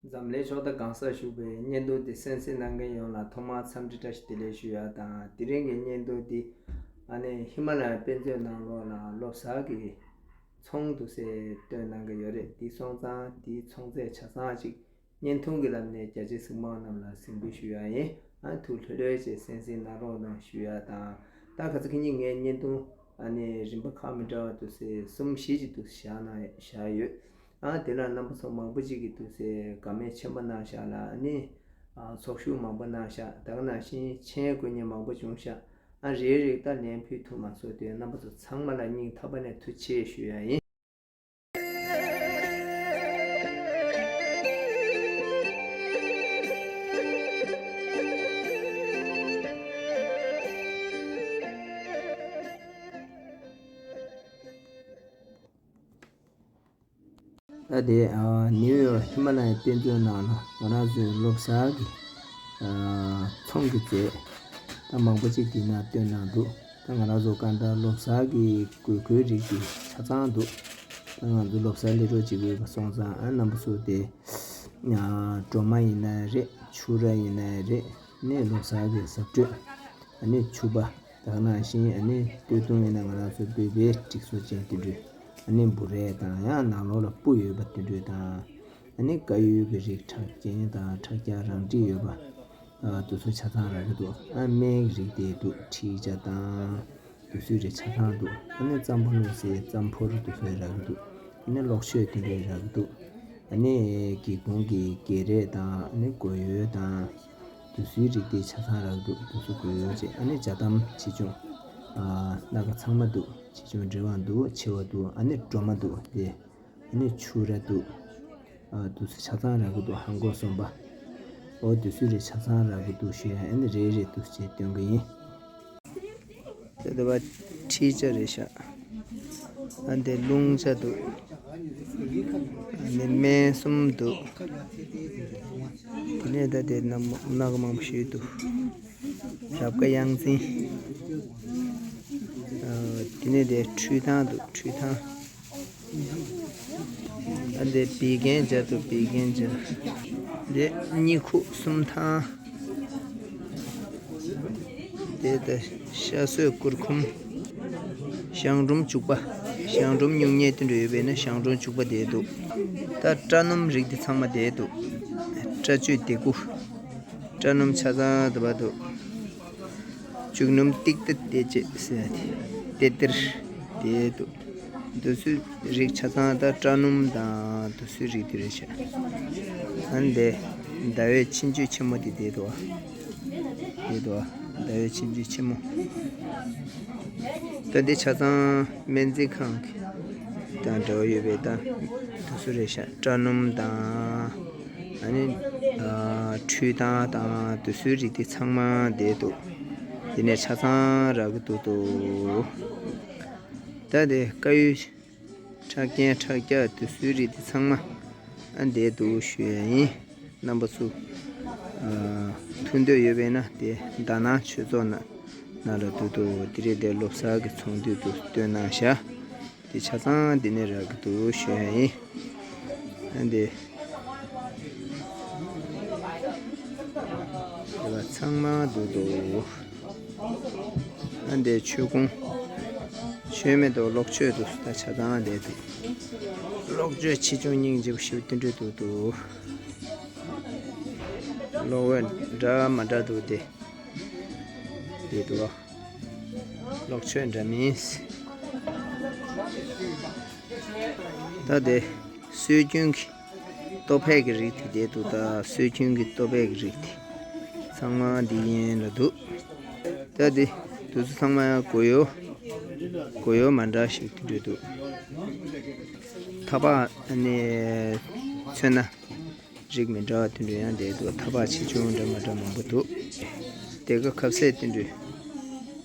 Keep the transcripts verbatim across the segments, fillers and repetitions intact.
འཛམ་གླིང་ཕྱོགས་མཐའ་གང་སར་བཞུགས་པའི་བརྙན་ཐུང་འདི་གསན་གཟིགས་གནང་མཁན་ཡོངས་ལ་ཐོག་མར་འཚམས་འདྲི་བཀྲ་ཤིས་བདེ་ལེགས་ཞུ་ཡ་དང་། དེ་རིང་གི་བརྙན་ཐུང་འདི་ཨ་ནི་ཧི་མ་ལ་ཡའི་དཔེ་མཛོད་ནང་ལོགས་ལ་ལོ་གསར་གྱི་ཚོང་འདུག་སེ་སྟོན་གནང་གི་ཡོད་རེད། འདི་སོང་ཙང་འདིའི་ཚོང་རྫས་ཆ་ཚང་ཅིག་བརྙན་ཐུང་གི་ལམ་ནས་རྒྱ་ཆེའི་གཟིགས་མོ་བ་རྣམས་ལ་གཟིགས་འབུལ་ཞུ་ཡ་ཡིན། ཨ་ཐུགས་ལྷོད་ལྷོད་བྱས་གསན་གཟིགས་གནང་རོགས་གནང་ཞུ་ཡ་དང་། ད་ག་ཚོད་ཁ་ཉིན་ངའི་བརྙན་ཐུང་ཨ་ནི་རིམ་པ་ཁག་མི་འདྲ་བ་འདུག་སེ་གསུམ་བཞི་ཅིག་འདུག་བཞག་གནང་བཞག་ཡོད། ཨ་དེ་ལ་རྣམ་པ་ཚོ་མང་པོ་ཅིག་གིས་འདུག་སེ་དགའ་མོས་ཆེན་པོ་གནང་བཞག་ལ། ཨ་ནི་ཨ་ཚོགས་ཞུགས་མང་པོ་གནང་བཞག་ད་ག་ནང་བཞིན་མཆན་འགོད་མཁན་མང་པོ་བྱུང་བཞག་ཨ་རེ་རེ་ད་ལན་ཕུལ་ཐུབ་མ་སོང་དུས་རྣམ་པ་ཚོ་ཚང་མ་ལ་སྙིང་ཐག་པ་ནས་ཐུགས་རྗེ་ཆེ་ཞུ་ཡ་ཡིན། ད་དེ་ཨ་ནིའུ་ཡོག་ཧི་མ་ལ་ཡའི་དཔེ་མཛོད་ནང་ལ་ང་རང་ཚོའི་ལོ་གསར་གྱི་ཨ་ཚོང་གི་རྫས་ད་མང་པོ་ཅིག་དེ་ན་བཏོན་གནང་འདུག་ད་ང་རང་ཚོ་གང་ལྟར་ལོ་གསར་གྱི་དགོས་མཁོའི་རིགས་ཀྱི་ཆ་ཚང་འདུག་ད་ང་ཚོ་ལོ་གསར་སླེབས་རོགས་བྱེད་དགོས་པ་སོང་ཙང་ཨ་རྣམ་པ་ཚོ་དེ་ཨ་སྒྲོལ་མ་ཡིན་ན་རེད། ཕྱུར་ར་ཡིན་ན་རེད། ནས་ལོ་གསར་གྱི་གཟབ་སྤྲོས། ཨ་ནི་ཕྱུ་པ། ད་ག་ནང་བཞིན་ཨ་ནི་སྟོད་ཐུང་ཡིན་ན་ང་རང་ཚོ་བོད་པའི་སྒྲིག་སྲོལ་ཅན་དེ་འདྲ། ཨ་ནི་འབུ་རས་དང་ཡང་ནང་ལོགས་ལ་སྤུ་ཡོད་པ་དེ་འདྲ་དང་། ཨ་ནི་དཀར་ཡོལ་གྱི་རིགས་ཁྲག་རྒྱུན་དང་ཁྲག་རྒྱ་རང་འགྲིག་ཡོད་པ། ཨ་དེ་ཚོ་ཆ་ཚང་རག་གི་འདུག་ཨ་སྨན་གྱི་རིགས་དེ་འདུག་མཁྲིས་ཆ་དང་། དེ་ཚོའི་རིགས་ཆ་ཚང་འདུག་ཨ་ནི་རྩམ་ཕོར་ནོར་སའི་རྩམ་ཕོར་དེ་ཚོ་རག་གི་འདུག་ཨ་ནི་གློག་མཆོད་དེ་འདྲ་རག་གི་འདུག་ཨ་ནི་སྒེའུ་ཁུང་གི་སྒལ་རས་དང་ཨ་ནི་སྒོ་ཡོལ་དང་། དུག་སེལ་རིགས་དེ་ཆ་ཚང་རག་འདུག་དུག་སེལ་དགོས་ཡོད་ཅེས། ཨ་ནི་ཇ་དམ་ཆེ་ཆུང་། ཨ་སྣ་ཁ་ཚང་མ་འདུག་ཆེ་ཆུང་འབྲིང་བ་འདུག་ཆེ་བ་འདུག་ཨ་ནི་སྒྲོལ་མ་འདུག་དེ། ཨ་ནི་ཕྱུ་ར་འདུག་ཨ་དུག་སེལ་ཆ་ཚང་རག་གི་འདུག་ཧང་གོ་སོམ་པ། ཨོ་དུག་སེལ་རིགས་ཆ་ཚང་རག་གི་འདུག་ཞུ་ཡ། ཨ་ནི་རེ་རེ་འདུག་ཅེས་སྟོན་གི་ཡིན། དེ་ལྟ་བ་མཁྲིས་ཆ་རེད་ཤག་ཨ་འདི་རླུང་ཆ་འདུག་ཨ་ནི་སྨན་གསུམ་འདུག་དེ་ནས་ད་དེ་སྣ་སྣ་ཁ་མང་པོ་ཞིག་འདུག་རབ་དཀར་གཡང་འཛིན། ཨ་དེ་ནས་དེ་ཁྲུས་ཐང་འདུག་ཁྲུས་ཐང་། ཨ་འདི་བད་ཀན་སྦྱར་འདུག་བད་ཀན་སྦྱར། འདི་གཉིད་ཁུག་གསུམ་ཐང་། དེ་ལྟ་ཤ་གསོས་གུར་གུམ། གཞང་འབྲུམ་བྱུག་པ། གཞང་འབྲུམ་སྨྱུང་གཉེན་དེ་འདྲ་ཡོད་པས་ན་གཞང་འབྲུམ་བྱུག་པ་དེ་འདུག་ད་སྐྲ་སྣུམ་རིགས་དེ་ཚང་མ་དེ་འདུག་སྐྲ་བཅུད་ལྡེ་གུ། སྐྲ་སྣུམ་ཆ་ཚང་དེ་བ་འདུག་བྱུག་སྣུམ་ཏིག་ཏི་དེ་བཅས་ཟེར་ཏེ་དེ་དེར་དེ་འདུག་དུག་སེལ་རིགས་ཆ་ཚང་ད་སྐྲ་སྣུམ་དང་དུག་སེལ་རིགས་དེ་རེད་ཤག་ཨ་ནི་ཟླ་འོད་ཆུང་ཆུང་ཆེན་མོ་དེ་དེ་འདུག་བ། དེ་འདུག་བ། ཟླ་འོད་ཆུང་ཆུང་ཆེན་མོ། ད་འདི་ཆ་ཚང་སྨན་རྩིས་ཁང་གི་དང་འབྲེལ་བ་ཡོད་པའི་ད་དུག་སེལ་རེད་ཤག་སྐྲ་སྣུམ་དང་། ཨ་ནི་ཨ་ཁྲུས་ཐང་དང་དུག་སེལ་རིགས་དེ་ཚང་མ་དེ་འདུག་དེ་ནས་ཆ་ཚང་རག་གི་འདུག་འདུག་ད་དེ་དཀར་ཡོལ། ཁྲག་རྒྱུན་ཁྲག་རྒྱ་དུག་སེལ་རིགས་དེ་ཚང་མ་ཨ་འདས་འདུག་ཞུ་ཡ་ཡིན། རྣམ་པ་ཚོ་ཨ་ཐུགས་འདོད་ཡོད་པས་ན་དེ་དྷ་ན་ཆོས་ཚོགས་ནང་ནང་ལ་འདུག་འདུག་དེ་རིང་དེ་ལོ་གསར་གྱི་ཚོང་འདུས་འདུག་སྟོན་གནང་བཞག་དེ་ཆ་ཚང་འདི་ནས་རག་གི་འདུག་ཞུ་ཡ་ཡིན། ཨ་འདི་དེ་བ་ཚང་མ་འདུག་འདུག་ཨ་འདི་མཆོད་ཀོང་། མཆོད་མེ་དང་གློག་མཆོད་དུ་ད་ཆ་ཚང་འདི་འདུག་གློག་མཆོད་ཆེ་ཆུང་སྙིང་རྗེ་པོ་ཞིག་དེ་འདྲ་འདུག་འདུག་གློག་འོད་འདྲ་མི་འདྲ་འདུག་དེ་འདི་འདུག་གློག་མཆོད་འདྲ་མིན། ད་དེ་སྲོལ་རྒྱུན་གྱི་ལྟོ་ཕད་ཀྱི་རིགས་དེ་དེ་འདུག་ད་སྲོལ་རྒྱུན་གྱི་ལྟོ་ཕད་ཀྱི་རིགས་དེ་ཚང་མ་འདི་ཡན་ལ་འདུག་ད་དེ་དུས་ཚོད་ཚང་མ་ཡང་གོ་ཡོ། གོ་ཡོ་མ་འདྲ་ཞིག་དེ་འདྲ་འདུག་ཐ་པག་ནས་མཚོན་ན་རིགས་མི་འདྲ་བ་དེ་འདྲ་ཡང་འདུག་ཐ་པག་ཆེ་ཆུང་འདྲ་མི་འདྲ་མང་པོ་འདུག་དེ་ག་ཁ་ཟས་དེ་འདྲ་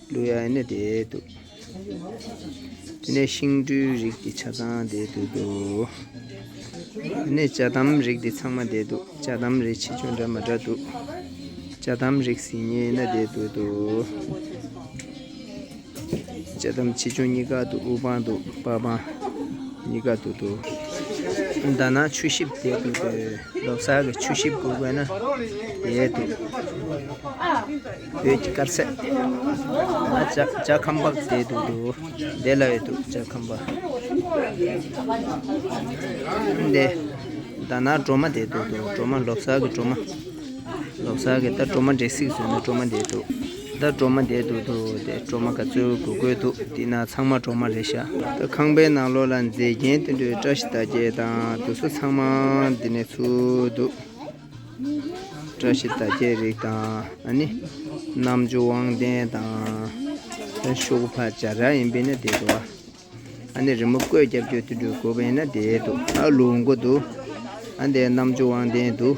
བླུག་ཡ་ནི་དེ་འདུག་དེ་ནས་ཤིང་འབྲུའི་རིགས་དེ་ཆ་ཚང་དེ་འདུག་འདུག་དེ་ནས་ཇ་དམ་རིགས་དེ་ཚང་མ་དེ་འདུག་ཇ་དམ་རིགས་ཆེ་ཆུང་འདྲ་མི་འདྲ་འདུག་ཇ་དམ་རིགས་ཟིན་ཉེ་ན་དེ་འདུག་འདུག་ཇ་དམ་ཆེ་ཆུང་གཉིས་ཀ་འདུག་དབུ་འཕང་འདུག་པ་འཕང་གཉིས་ཀ་འདུག་འདུག་ད་ནང་ཆུ་ཞིབ་དེ་དུ་དུ་ལོ་གསར་གྱི་ཆུ་ཞིབ་དགོས་དགོས་ན་དེ་དུ་བོད་ཀྱི་དཀར་ཟས་ཨ་ཇ་ཇ་ཁམ་པག་དེ་དུ་དུ་དེ་ལ་ཡོད་དུ་ཇ་ཁམ་པག་དེ། ད་ནང་སྒྲོལ་མ་དེ་དུ་དུ་སྒྲོལ་མ་ལོ་གསར་གྱི་སྒྲོལ་མ། ལོ་གསར་གྱི་ད་སྒྲོལ་མ་འདྲེ་སིག་བཟོས་ན་སྒྲོལ་མ་འདྲེ་འདུག་ད་སྒྲོལ་མ་འདྲེ་འདུག་འདུག་དེ་སྒྲོལ་མ་ག་ཚོད་དགོས་དགོས་འདུག་དེ་ན་ཚང་མ་སྒྲོལ་མ་རེད་ཤག་ད་ཁང་པའི་ནང་ལོགས་ལ་མཛེས་རྒྱན་དེ་འདྲའི་བཀྲ་ཤིས་རྟགས་བརྒྱད་དང་དེ་ཚོ་ཚང་མ་འདི་ནས་ཚུར་འདུག་བཀྲ་ཤིས་རྟགས་བརྒྱད་རིགས་དང་ཨ་ནི་རྣམ་འགྱུར་དབང་ལྡན་དང་ཤོག་བུ་ཕར་སྦྱར་ར་ཡིན་པས་ན་དེ་འདུག་བ། ཨ་ནི་རི་མོ་བཀོད་རྒྱབ་རྒྱུ་དེ་འདྲ་དགོས་པ་ཡིན་ན་དེ་འདུག་ཨ་ལུག་མགོ་འདུག་ཨ་འདི་རྣམ་འགྱུར་དབང་ལྡན་འདུག་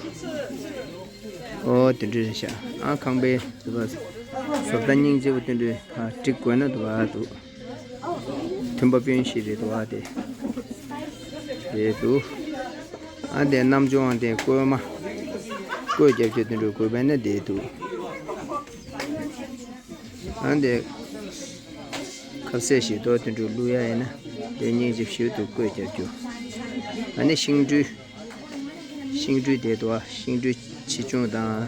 ཨོ་དེ་འདྲ་རེད་ཤག་ཨ་ཁང་པའི་བཟོ་པ་བཟོ་ལྟ་སྙིང་རྗེ་པོ་དེ་འདྲ་ཨ་འགྲིག་དགོས་ན་འདུག་ཨ་འདུག་མཐུན་པ་དཔོན་ཞིག་རེད་འདུག་ཨ་དེ་དེ་འདུག་ཨ་འདི་རྣམ་འགྱུར་དབང་ལྡན་བཀོད་མ་བཀོད་རྒྱབ་རྒྱུ་དེ་འདྲ་དགོས་པ་ཡིན་ན་དེ་འདུག་ཨ་འདི་ཁ་ཟས་ཞིག་ཏོ་དེ་འདྲ་བླུག་ཡ་ཡིན་ན་དེ་སྙིང་རྗེ་ཞིག་ཏུ་བཀོད་རྒྱབ་རྒྱུ། ཨ་ནི་ཤིང་འབྲུ། ཤིང་འབྲུ་དེ་དུ་བ་ཤིང་འབྲུ་ཆེ་ཆུང་དང་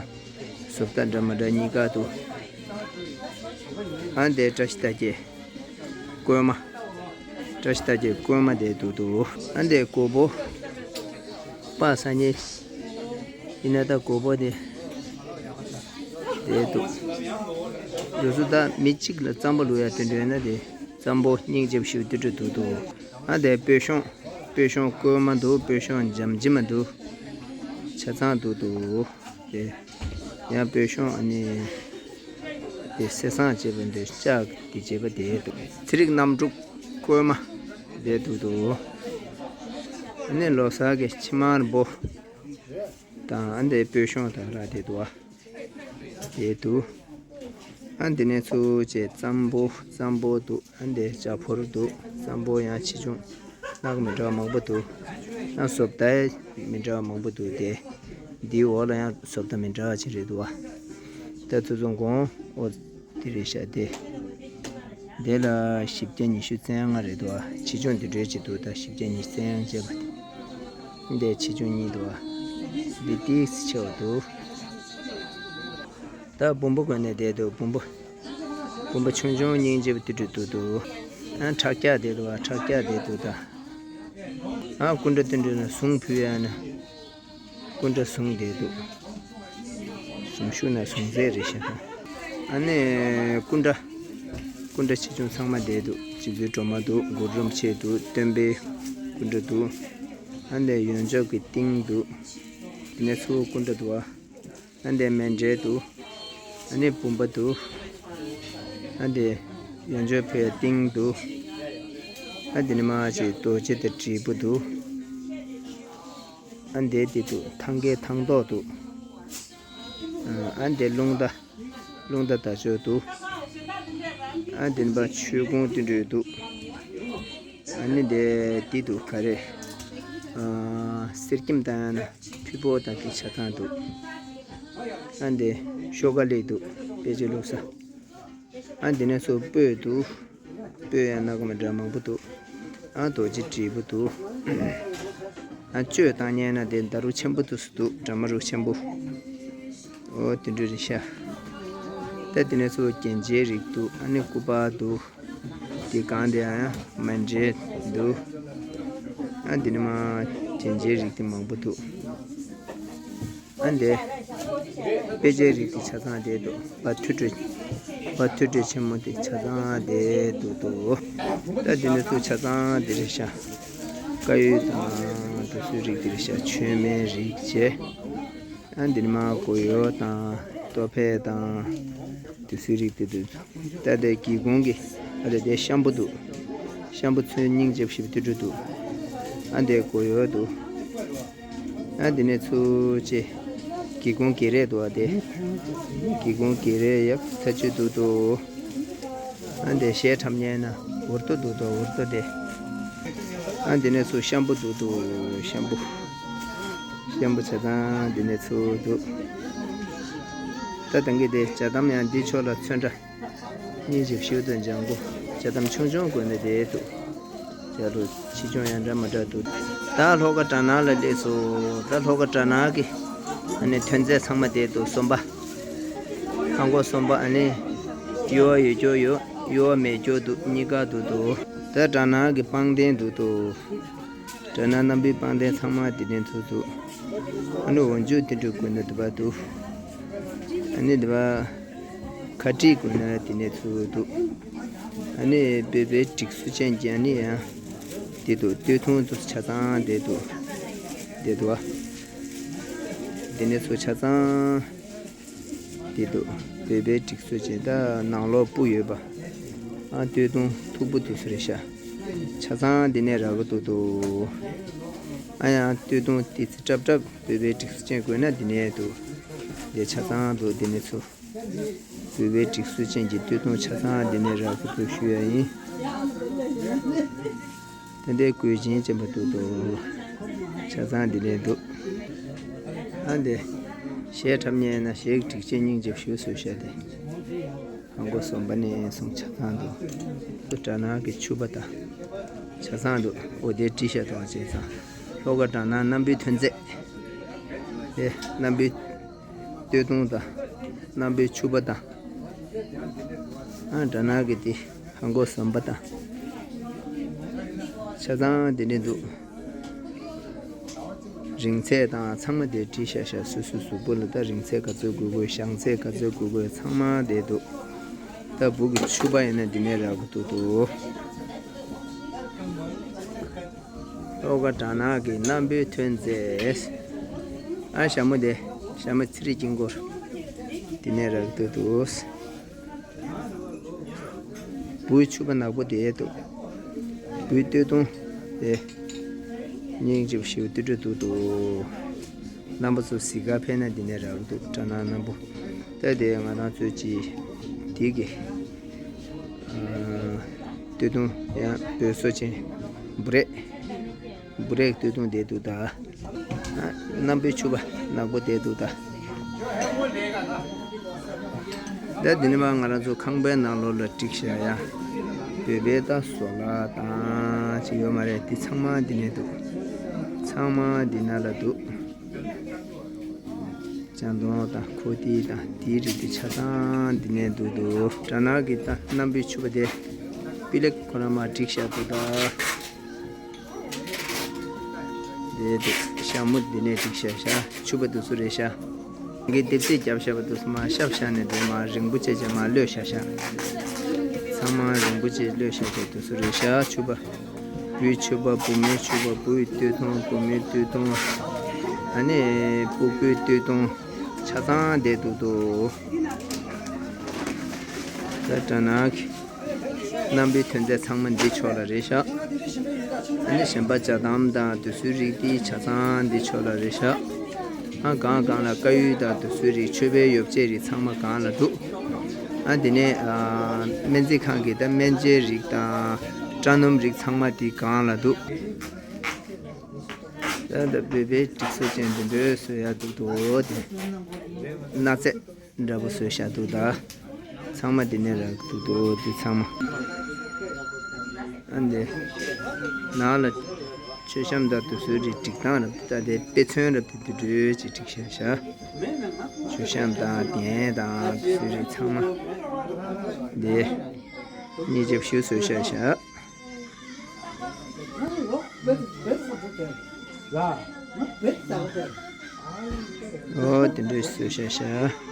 བཟོ་ལྟ་འདྲ་མི་འདྲ་གཉིས་ཀ་དུ། ཨ་འདི་བཀྲ་ཤིས་རྟགས་བརྒྱད། བཀོད་མ། བཀྲ་ཤིས་རྟགས་བརྒྱད་བཀོད་མ་དེ་དུ་དུ། ཨ་འདི་སྒོར་པོ། པ་སང་ཉིན། ཡིན་ན་ད་སྒོར་པོ་དེ། དེ་འདུག་འདི་ཚོ་ད་མི་གཅིག་ལ་རྩམ་པ་བླུག་ཡ་དེ་འདྲ་ཡོད་ན་དེ་རྩམ་པོ་སྙིང་རྗེ་པོ་ཞིག་ཏུ་ཏུ་འདུག་འདུག་ཨ་དེ་སྤོས་ཤོང་སྤོས་ཤོང་བཀོད་མ་འདུག་སྤོས་ཤོང་འཇམ་ཇི་མ་འདུག་ཆ་ཚང་འདུག་འདུག་དེ་ཡང་སྤོས་ཤོང་ཨ་ནི་དེ་སེ་སང་བྱས་པ་འདི་ལྕགས་དེ་བྱས་པ་དེ་འདུག་ཚེ་རིང་རྣམ་དྲུག་བཀོད་མ་དེ་འདུག་འདུག་ཨ་ནི་ལོ་གསར་གྱི་ཕྱེ་མར་འབོ་དང་ཨ་འདི་སྤོས་ཤོང་དང་ར་དེ་འདུག་ཨ། དེ་འདུག་ཨ་འདི་ནས་ཚུར་བྱས་རྩམ་པོ་རྩམ་པོ་འདུག་ཨ་འདི་ལྕགས་ཕོར་འདུག་རྩམ་པོ་ཡང་ཆེ་ཆུང་ནག་མི་འདྲ་བ་མང་པོ་འདུག་ཨ་བཟོ་ལྟ་མི་འདྲ་བ་མང་པོ་འདུག་དེ་འདིའི་འོག་ལ་ཡང་བཟོ་ལྟ་མི་འདྲ་བ་ཅིག་རེད་འདུག་བ། ད་ཚོ་ཚོ་གོང་འོ་དེ་རེད་ཤག་དེ་དེ་ལ་བཞི་བརྒྱ་ཉི་ཤུ་རྩ་ལྔ་རེད་འདུག་བ། ཆེ་ཆུང་འདི་འདྲའི་ཅིག་འདུག་ད་བཞི་བརྒྱ་ཉི་ཤུ་རྩ་ལྔ་བྱས་པ་དེ་འདི་ཆེ་ཆུང་གཉིས་འདུག་བ། འདི་ཏིག་ཙམ་ཆེ་བ་འདུག་ད་བུམ་པ་གོན་ནས་བསྡད་འདུག་བུམ་པ། བུམ་པ་ཆུང་ཆུང་སྙིང་རྗེ་པོ་ཏི་ཏྲི་འདུག་འདུག་ཨ་ཁྲག་སྐྱག་བསྡད་འདུག་ཨ་ཁྲག་སྐྱག་བསྡད་འདུག་ད། ཨ་སྐུ་འདྲ་ཏི་ཏྲི་ན་ཟུང་ཕུལ་ཡ་ན། སྐུ་འདྲ་ཟུང་བསྡད་འདུག་ཟུང་ཤུགས་ན་ཟུང་ཚད་རེད་ཤག་ཨ་ནི་སྐུ་འདྲ། སྐུ་འདྲ་ཆེ་ཆུང་ཚང་མ་བསྡད་འདུག་རྗེ་བཙུན་སྒྲོལ་མ་འདུག་གུ་རུ་རིན་པོ་ཆེ་འདུག་སྟོན་པའི་སྐུ་འདྲ་འདུག་ཨ་ནི་ཡོན་ཆབ་ཀྱི་ཏིང་འདུག་དེ་ནས་ཚུར་སྐུ་འདྲ་འདུག་ཨ། ཨ་འདི་མཎྜལ་འདུག་ཨ་ནི་བུམ་པ་འདུག་ཨ་འདི་ཡོན་ཆབ་ཕུལ་ཏིང་འདུག་ཨ་འདི་ནི་མ་ཅིག་རྡོ་རྗེ་དང་དྲིལ་བུ་འདུག་ཨ་འདི་འདི་འདུག་ཐང་གའི་ཐང་ཏོག་འདུག་ཨ་འདི་རླུང་རྟ་རླུང་རྟ་དར་ལྕོག་འདུག་ཨ་འདི་ནི་མ་མཆོད་ཀོང་དེ་འདྲ་འདུག་ཨ་ནི་དེ་དེ་འདུག་ག་རེ། ཨ་གསེར་སྐྱེམས་དང་ཕུད་པོ་དང་དེ་ཆ་ཚང་འདུག་ཨ་འདི་ཤོ་ག་ལི་འདུག་དཔེ་ཆ་བླུགས་ས། ཨ་འདི་ནས་ཚུར་སྤོས་འདུག་སྤོས་ཡང་སྣ་ཁ་མི་འདྲ་མང་པོ་འདུག་ཨ་རྡོ་རྗེ་དྲིལ་བུ་འདུག་ཨ་གཅོད་བཏང་མཁན་ན་དེ་ཟླ་རུ་ཆེན་པོ་འདུག་སུ་འདུག་དྲ་མ་རུ་ཆེན་པོ། ཨོ་དེ་འདྲ་རེད་ཤག་ད་དེ་ནས་ཚུར་རྒྱན་ཆའི་རིགས་འདུག་ཨ་ནི་སྐུ་པར་འདུག་དེ་གང་དེ་ཡང་མཎྜལ་འདུག་ཨ་འདི་ནི་མ་རྒྱན་ཆའི་རིགས་དེ་མང་པོ་འདུག་ཨ་འདི་དཔེ་ཆའི་རིགས་དེ་ཆ་ཚང་དེ་འདུག་བ་ཐུར་དྲི་བ་ཐུར་དྲི་ཆེན་མོ་དེ་ཆ་ཚང་དེ་འདུག་འདུག་ད་འདི་ནི་ཚུར་ཆ་ཚང་དེ་རེད་ཤག་དཀར་ཡོལ་དང་དེ་ཚོའི་རིགས་དེ་རེད་ཤག་མཆོད་མེའི་རིགས་བྱས། ཨ་འདི་ནི་མ་གོས་ཡོལ་དང་ལྟོ་ཕད་དང་དེ་ཚོའི་རིགས་དེ་འདུག་ད་དེ་སྒེའུ་ཁུང་གི་ཨ་རེ་དེ་ཤམ་བུ་འདུག་ཤམ་བུ་ཚོན་སྙིང་རྗེ་པོ་ཞིག་ཏུ་འདུག་ཨ་འདི་གོས་ཡོལ་འདུག་ཨ་འདི་ནས་ཚུར་ཅི། སྒེའུ་ཁུང་གི་རེ་འདུག་ཨ་དེ། སྒེའུ་ཁུང་གི་རེ་ཡག་ཐ་ཆུ་འདུག་འདུག་ཨ་འདི་གཞས་འཁྲབ་མཁན་ན་འུར་རྡོ་འདུག་འདུག་འུར་རྡོ་དེ། ཨ་འདི་ནས་ཚུར་ཤམ་བུ་འདུག་འདུག་ཤམ་བུ། ཤམ་བུ་ཆ་ཚང་འདི་ནས་ཚུར་འདུག་ད་ཐང་གི་དེ་ཇ་དམ་ཡང་འདི་ཕྱོགས་ལ་ཚོན་ཁྲ། སྙིང་རྗེ་ཞུ་དང་ལྗང་གུ། ཇ་དམ་ཆུང་ཆུང་གོན་ནས་བསྡད་འདུག་ཇ་ལུ་ཆེ་ཆུང་ཡང་འདྲ་མི་འདྲ་འདུག་ད་ལྷོ་ཁ་གྲ་ནང་ལ་སླེབས་སོང་། ད་ལྷོ་ཁ་གྲ་ནང་གི་ཨ་ནི་ཐོན་རྫས་ཚང་མ་དེ་འདུག་ཟམ་པ། ཧང་གོ་ཟམ་པ། ཨ་ནི་གཡུར་བ་ཡོད་ཅོག་ཡོད། གཡུར་བ་མེད་ཅོག་འདུག་གཉིས་ཀ་འདུག་འདུག་ད་གྲ་ནང་གི་པང་གདན་འདུག་འདུག་གྲ་ནང་རྣམ་པའི་པང་གདན་ཚང་མ་དེ་ནས་ཚུར་འདུག་ཨ་ནི་འོག་འཇུག་དེ་འདྲ་དགོས་ན་དེ་པར་འདུག་ཨ་ནི་དེ་པར་ཁ་དཀྲིས་དགོས་ན་དེ་ནས་ཚུར་འདུག་ཨ་ནི་བོད་པའི་སྒྲིག་སྲོལ་ཅན་གྱི་ཨ་ནི་ཡང་དེ་འདུག་སྟོད་ཐུང་དུ་ཆ་ཚང་དེ་འདུག་དེ་འདུག་བ། དེ་ནས་ཚུར་ཆ་ཚང་དེ་འདུག་བོད་པའི་སྒྲིག་སྲོལ་ཅན། ད་ནང་ལོགས་སྤུ་ཡོད་པ། ཨ་སྟོད་ཐུང་མཐུག་པོ་དེ་ཚོ་རེད་ཤག་ཆ་ཚང་དེ་ནས་རག་གི་འདུག་འདུག་ཨ་ཡང་སྟོད་ཐུང་ཏི་ཙི་ཀྲབ་ཀྲབ་བོད་པའི་སྒྲིག་སྲོལ་ཅན་དགོས་ན་དེ་ནས་འདུག་དེ་ཆ་ཚང་འདུག་དེ་ནས་ཚུར་བོད་པའི་སྒྲིག་སྲོལ་ཅན་གྱི་སྟོད་ཐུང་ཆ་ཚང་དེ་ནས་རག་གི་འདུག་ཞུ་ཡ་ཡིན། དེ་འདྲའི་གོས་ཆེན་ཅན་པ་འདུག་འདུག་ཆ་ཚང་དེ་ནས་འདུག་ཨ་འདི་གཞས་འཁྲབ་མཁན་ན་གཞས་ཀྱི་སྒྲིག་ཆས་སྙིང་རྗེ་པོ་ཞེ་པོ་བཟོས་ཤག་དེ། ཧང་གོ་ཟམ་པ་ནས་བཟུང་ཆ་ཚང་འདུག་ཏུ་གྲ་ནང་གི་ཕྱུ་པ་དང་ཆ་ཚང་འདུག་འོ་དེ་བྲིས་ཤག་དང་བྱས་ཙང་། ལྷོ་ཁ་གྲ་ནང་གནམ་བུའི་ཐོན་རྫས། དེ་གནམ་བུའི་སྟོད་ཐུང་དང་། གནམ་བུའི་ཕྱུ་པ་དང་། ཨ་གྲ་ནང་གི་དེ་ཧང་གོ་ཟམ་པ་དང་། ཆ་ཚང་དེ་འདྲ་འདུག་རིང་ཚད་དང་ཚང་མ་དེ་བྲིས་ཤག་ཤག་སོ་སོའི་གཟུགས་པོ་ལ་ད་རིང་ཚད་ག་ཚོད་དགོས་དགོས། བཞེངས་ཚད་ག་ཚོད་དགོས་དགོས། ཚང་མ་དེ་འདུག་ད་སྦུག་གི་ཕྱུ་པ་ཡིན་ན་འདི་ནས་རག་གི་འདུག་འདུག་ལྷོ་ཁ་གྲ་ནང་གི་གནམ་བུའི་ཐོན་རྫས། ཨ་ཞྭ་མོ་དེ། ཞྭ་མོ་ཚེ་རིང་དཀྱིལ་འཁོར། འདི་ནས་རག་གི་འདུག་འདུག་སྦུག་ཕྱུ་པ་ནག་པོ་དེ་འདུག་སྦུག་སྟོད་ཐུང་དེ། སྙིང་རྗེ་པོ་ཞེ་པོ་ཏིག་འདུག་འདུག་རྣམ་པ་ཚོ་གཟིགས་ག་ཕེབས་ན་འདི་ནས་རག་འདུག་གྲ་ནང་སྣམ་བུ། ད་དེ་ང་རང་ཚོའི་ཅི། དེ་གི་ཨ་སྟོད་ཐུང་ཡང་བོད་སོ་ཆེན་བུ་རེག་བུ་རེག་སྟོད་ཐུང་དེ་འདུག་ད། ཨ་གནམ་བུའི་ཕྱུ་པ་ནག་པོ་དེ་འདུག་ད། ད་འདི་ནས་མར་ང་རང་ཚོ་ཁང་པའི་ནང་ལོགས་ལ་བསྒྲིགས་བཞག་ཡ། བོད་པའི་ད་ཟོ་ལ་དང་ཅིག་ཡོད་མ་རེད། འདི་ཚང་མ་འདི་ནས་འདུག་ཚང་མ་འདི་ནང་ལ་འདུག་ལྕགས་མདོང་དང་ཁོག་ཏིག་དང་དེའི་རིགས་དེ་ཆ་ཚང་འདི་ནས་འདུག་འདུག་གྲ་ནང་གི་ད་གནམ་བུའི་ཕྱུ་པ་དེ་པི་ལེགས་ཁོ་རང་མར་བསྒྲིགས་བཞག་འདུག་ད། དེ་དེ་ཞྭ་མོ་འདི་ནས་བསྒྲིགས་བཞག་ཤག་ཕྱུ་པ་དེ་ཚོ་རེད་ཤག་ངས་ལྡེབས་རྩིས་བརྒྱབ་བཞག་པ་དེ་ཚོ་མར་བཤམས་བཞག་ནས་དེ་མར་རིང་པོ་བྱས་བྱས་མར་གློད་བཞག་ཤག་ཚང་མ་རིང་པོ་བྱས་གློད་བཞག་པ་དེ་ཚོ་རེད་ཤག་ཕྱུ་པ། སྦུག་ཕྱུ་པ། སྦུག་མོའི་ཕྱུ་པ། སྦུག་སྟོད་ཐུང་། སྦུག་མོའི་སྟོད་ཐུང་། ཨ་ནི་སྤུ་གུའི་སྟོད་ཐུང་། ཆ་ཚང་བསྡད་འདུག་འདུག་ད་གྲ་ནང་གི་གནམ་བུའི་ཐོན་རྫས་ཚང་མ་འདི་ཕྱོགས་ལ་རེད་ཤག་ཨ་ནི་གཞན་པ་ཇ་དམ་དང་དེ་ཚོའི་རིགས་དེ་ཆ་ཚང་འདི་ཕྱོགས་ལ་རེད་ཤག་ཨ་སྒང་སྒང་ལ་དཀར་ཡོལ་དང་དེ་ཚོའི་རིགས། མཆོད་པའི་ཡོ་བྱད་རིགས་ཚང་མ་སྒང་ལ་འདུག་ཨ་དེ་ནས་ཨ་སྨན་རྩིས་ཁང་གི་ད་སྨན་བཅོས་རིགས་དང་དྲ་སྣུམ་རིགས་ཚང་མ་དེ་སྒང་ལ་འདུག་ད་ལྟ་བོད་པའི་སྒྲིག་སྲོལ་ཅན་དེ་འདྲའི་བཟོ་ཡག་འདུག་འདུག་དེ་སྣག་ཚ་འདྲ་པོ་བཟོས་བཞག་འདུག་ད་ཚང་མ་དེ་ནས་རག་འདུག་འདུག་དེ་ཚང་མ་ཨ་འདི་ནང་ལ་མཆོད་བཤམས་དང་དེ་ཚོའི་རིགས་སྒྲིག་སྟངས་རབ་ད་དེ་དཔེ་མཚོན་རབ་ཏུ་དེ་འདྲའི་ཅིག་སྒྲིག་བཞག་བཞག་མཆོད་བཤམས་དང་གདན་དང་དེ་ཚོའི་རིགས་ཚང་མ་དེ་སྙིང་རྗེ་པོ་ཞེ་པོ་བཟོས་བཞག་བཞག་ཨོ་དེ་འདྲ་བཟོས་བཞག་བཞག